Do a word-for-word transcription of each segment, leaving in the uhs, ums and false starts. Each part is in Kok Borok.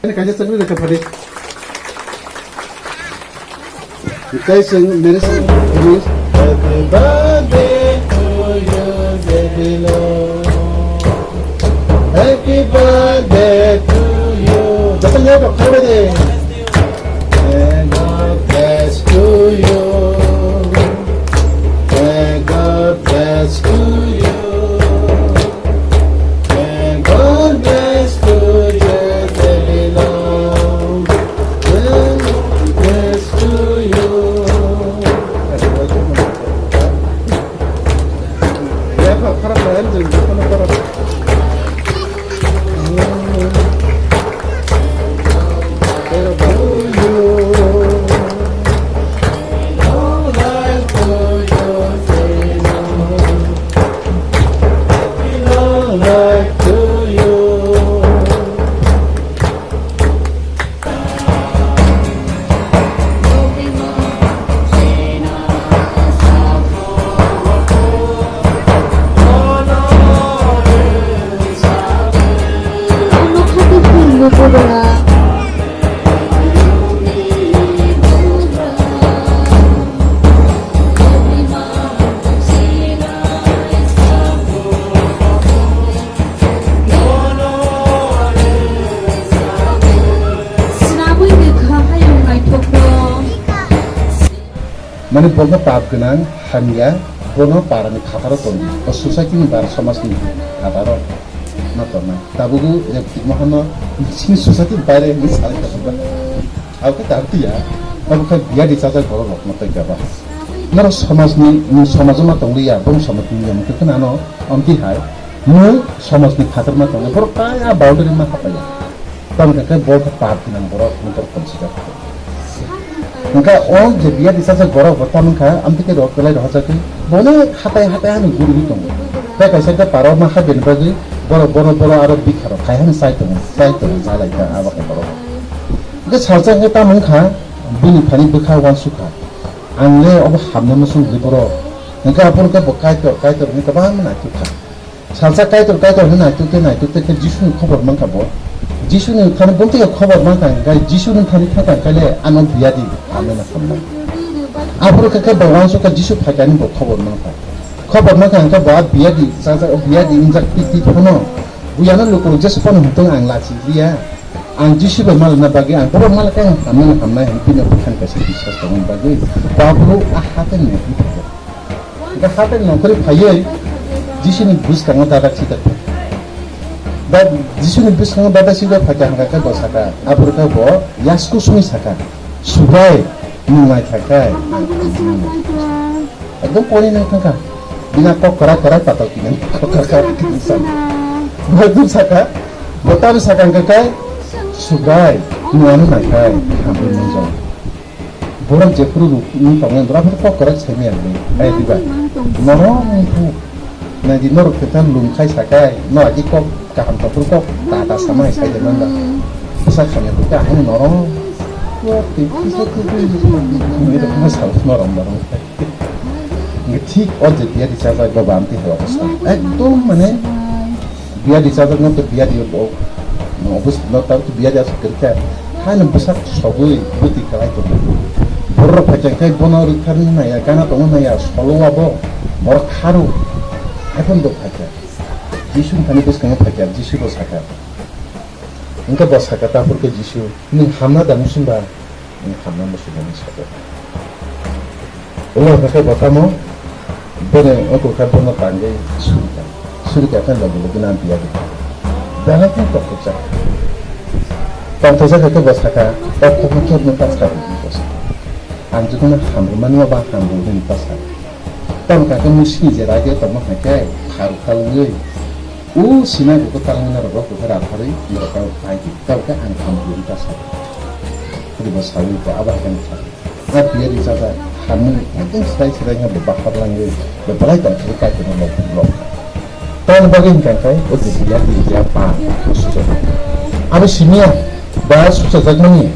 Ani kaisa chakri rwkha phadi. Kaisa mere sa. Happy birthday to you, Zebilo. Happy birthday to you. Jasa ya to khabe de. May God bless to you. May God bless to you. May God bless to you, Zebilo. May God bless to you. Mani bono pap gwnang hamya, bono parani khataro tongo. O society ni bar, somaj ni khataro no tongnai. Tabugu je timo hano sini society ni baire ni salai ka suba. Au ka tar tiya. Tabu ka biya di chacha borok rok no tei ka ba. Noro somaj ni, ni somaj ma tongliya, bong somaj ni yam ka nano amti hai. Mui somaj ni khatar ma tongnai. Borok kaya boundary ma hapaya. Tamo khe bol khe pap gwnang borok, borok tong sijak. Hwnkha o je biya di chacha borok bo tamo kha, amtwi khe rok belai rohorjak khe, bono hatai hatai ani guri tongo. Tei kaisa khe paro ma ha bini bagwi borok bono bono aro bikha rok khai hani chai tongo, chai tongo, chai lai kha abo khe borok. Hwnkhe salsa hwnkhe tamo wngkha, bini thani bwkha uansukha. Ang le obo hamya muchung di borok. Hwnkhe aphuru khe bo Kaitor, Kaitor hwnwi kwbangma naithok kha. Salsa Kaitor, Kaitor hwnwi naitokte, naitokte khe Jisuni khobor mankha bo. Jisuni thani bumtwi khobor mankha, hwnkhe Jisuni thani thangkha, hwnkhe le ano biyadi hamya na hamnai. Aphuru khe, khe bo uansukha Jisu phaikha hwnwi bo khobor mankha. Khobor mankha hwnkhe bo a biyadi chajak, o biyadi wngjak tik tik phano. Buyano lukurok jesa phano hwntwng ang lachi liya. Ang Jisu bai malna bagwi ang borok malakhe ang hamya na hamnai hwnwi bini bwkhani kaisa biswas tongmani bagwi. Bo aphuru a hatai ni Hwnkhe hatai nongkhorwi phaiwi Jisuni bwskango dadak sidak phai. Da-, Jisuni bwskango dadak sidak phaikha hwnkha khe bo sakha, aphuru khe bo yasku songwi sakha, "Subrai, nwng naithai khai." Ekdom pori nang thangkha. Bini kok kwrak kwrak patal kini kok kwrak kwrak kini sa. Bo ekdom sakha, bo tamo sakha hwnkha khe, "Subrai, nwng ano naikhai, hamrwi manjak." Borok jephuru ruk wng tongnai, borok haino kok kwrak sai maya hwnwi. Ai diba? Norok wngkhu. Naidi norok khe tang lum khai sakai, no agi kok kaham tophuru kok ta ta samai sai de manda. Bwsa khamya bwkha haino norok. Wa twi kisa twi twi twi twi twi twi twi twi twi twi norok norok. Nge thik o je biya di chajak ba bam ti hawa bwsa. Ekdom mane Biya di chajak no to biya di bo. No bus no tar to biya di asuk kerka. Haino bwsak sogwi bwtwi kalai tongo. Borok phaikha khe bono rwkharni naya, gana tongo naya, solo abo. Borok kharo. Haikon do phaikha. Jisu thani bwskango phaikha, Jisu bo sakha. Hwnkhe bo sakha, taphor khe Jisu, "Nwng hamna da musumba?" Wng hamna muchungmani sakha. Ulo hwnkhe bo tamo bini wngkukha bono tangwi surikha. Surikha khe logi logi no biya di. Belai khe tongthokjak. Tongthokjak khe bo sakha, "O kokno kebno ta sa," hwnwi bo sakha. "Ang jotono hamrwmani o ba hamrw hwnwi ta sa." Tamo kha khe musini je raida tongma hai khe pharu khalwi. O sinai bo talangmani rok rok khe rapharwi norok khe pai di. Tamo khe ang hamrw hwnwi ta sa. Hwnwi bo sawi bo abo hai khe sa. A biya di chajak hamwi ekdom srai srai khe bo bahar langwi bo belai tong khe kaitor no lok lok. Tamoni bagwi hwnkha khe o je biya di ya pa suchajak. Abo simiya ba suchajakmani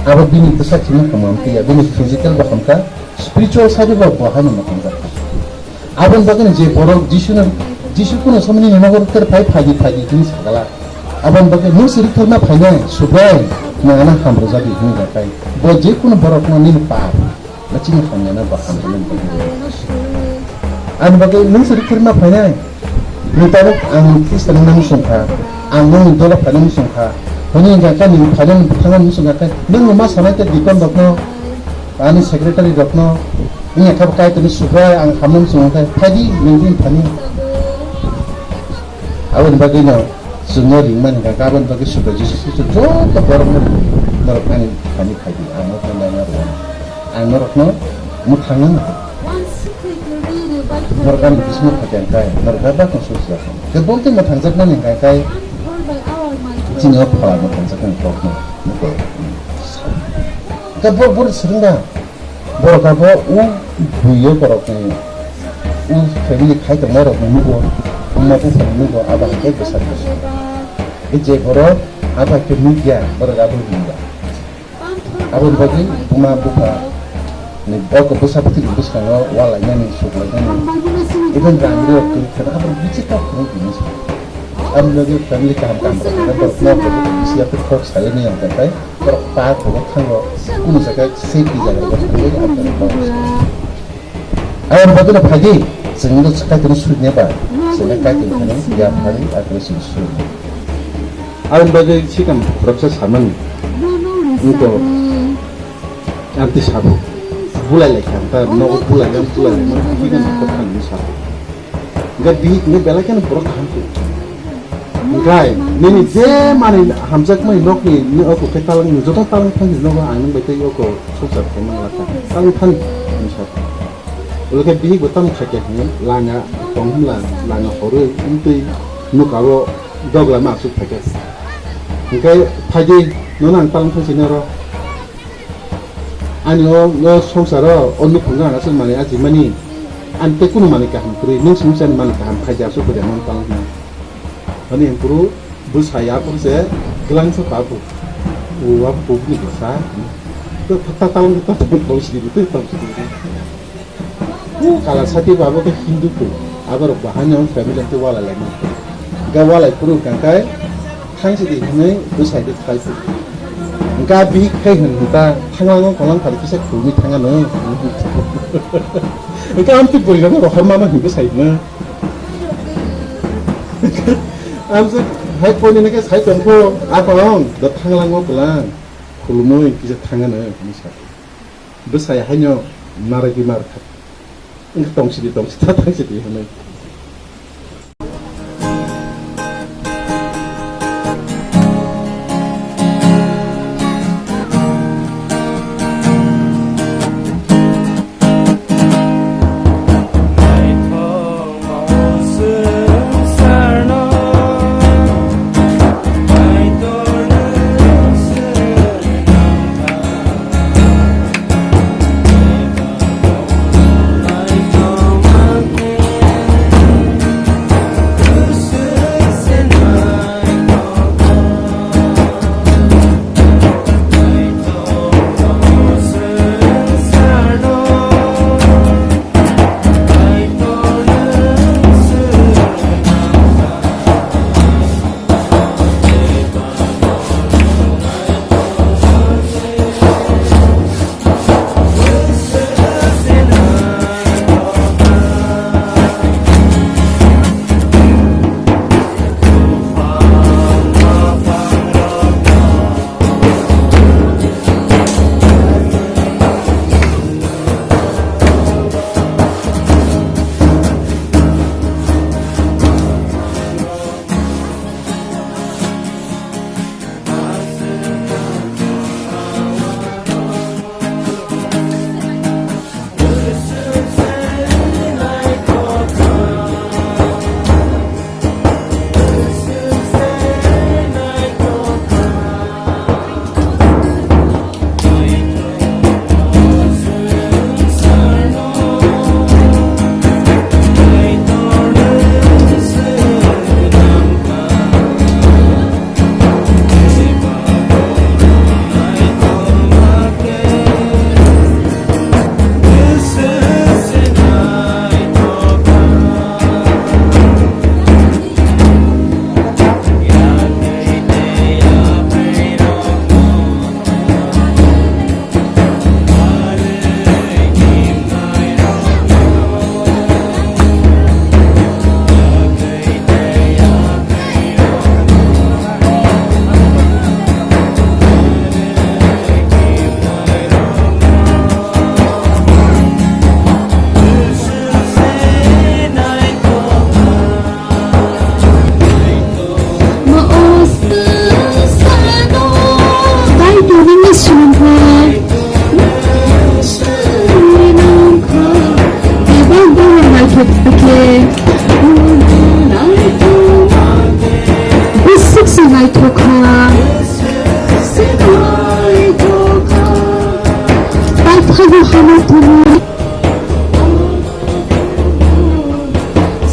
abo bini bwsa khimung hamam tiya bini physical bo hamkha, spiritual side bo bo haino hamjakha. Aboni bagwi je borok Jisuni, Jisu kuno somoni ni nogo ter phai phaidi phaidi hwnwi sagala. Aboni bagwi nwng se rikthorma phainai, Subrai, nwng ano hamrwjagwi hwnwi rwkha. Bo jekunu borokno nini pap, na chini hamyano bo hamrwmani bagwi rw. Ani bagwi nwng se rikthorma phainai, nwng tabuk ang Khristanwi nang songkha, ang nwng dola phainai songkha, hwnwi hwnkha khe nwng phainai bwthangno nwng songkha khe, nwng ma sanai tei deacon rokno, ani secretary rokno, wngya khe bo Kaitorni Subrai ang hamno songkha khe, phaidi nwng bini thani. Aboni bagwino chwngno ringmani hwnkha khe, aboni bagwi Subrai Jisu Khristo joto borokno norok ani thani phaidi, ang norokno naina rwna, ang norokno mwthangna. Norok ani bisingo phaikha hwnkhe, norok bebak no sujak. Khe bo tei mwthangjakmani hwnkha khe, chini o phola mwthangjakmani kokno. Khe bo, bo swrwngna. Borok abo o buio borokni o family khai tongnairokni nugo, wngma buphani nugo, abo hai khe bwsa bwsa. Tei je borok abo hai khe nukya, borok abo ringya. Aboni bagwi buma bupha ni borok bwsa bwtwini bwskango walainani, suklainani, even rang rok kwrwi kheno abo bichir kok kheno bini sa. Aboni bagwi family kaham kaham rok kheno borok nok rok bisi yapri khorok salai nai ang khe. Borok park rok thango, kunu jaga safety jaga rok thangwi ang khe borok. Ayang bagwino phaidi, chwngno Kaitorno suri neba, chwngno Kaitor phano yaphari, abo chwng suri. Ayang bagwi sikam khoroksa samani, wngko, amtwi sabo, bulai lai kha, ta nogo bulai lai, bulai lai, mano bini kok thani sabo. Hingke bihik ni belai kheno borok kaham khe. Hingke nini je manwi hamjakmani nokni ni oko khe talang ni joto talang thangni nogo ang nwng bai tei oko swngchar khaimani lakha. Talang thani hinwi sa. Ulo khe bihik bo tamo khaikha hinwi lana tong hwnla lana horwi wngtwi nukao dogla ma aswk phaikha. Hingke phaidi nono ang talang thangsi noro. Ani o, o swngcharo o nukhungo ang aswk manwi achimani. Ani tei kunu manwi kaham kwrwi, nwng swngchar ni manwi kaham khaidi aswk kwrwi ang talang hwnwi. Ani ang phuru bwsa ya phuru se gwlangsa ta phuru. O abo kubuni bwsa. To ta, ta, talang ta, ta, tong sidi, tong sidi. O kala sati ba abo khe Hindu phuru. Aborok bahai no family tei walai lai mano. Ga walai phuru kangkai thang sidi hinwi bwsai de khai phuru. Ga bihik khai hwn ta thanglango kolang phari kisa khulumwi thanga no. Ga amtwi bwrwi rok rohor mano hinwi sai no. Amsa hai poini nake sai tongkho akong da thanglango kolang khulumwi kisa thanga no hinwi sa. Bwsai haino narwgwi ma rwkha. Wngkha tong sidi, tong sidi, tong sidi hwnwi.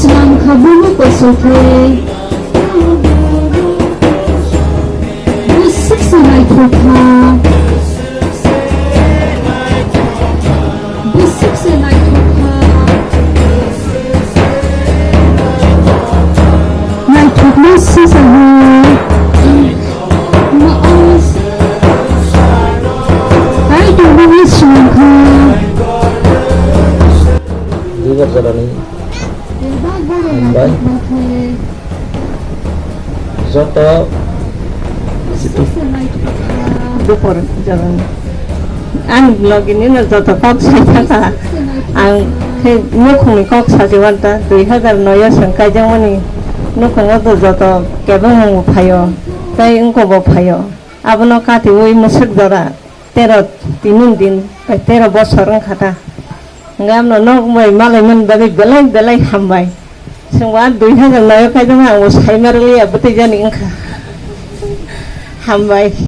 Slam kha bumung kosok khe. Bwswk se naithok kha. Bwswk se naithok kha. Naithokma sijak. Ma-, o, ai tongmani swrwngkha. Duibar jorani hambai. Joto Dupor jorani. Ani vlog ini no joto kok sai thaka. Ang khe nukhungni kok sajiwanta, dui hazar noi o chwng kaijakmani nukhungo do joto kebengmung bo phaio, tei wngkok bo phaio. Abono katiwi mwswk jora tero tinin din bai tero bosor wngkha ta. Hwnga amno nok bai malai man bagwi belai belai hambai. Chwngbo a dui hazar noi o kaijakma ang bo saima rwliya bwtwi jani wngkha. Hambai.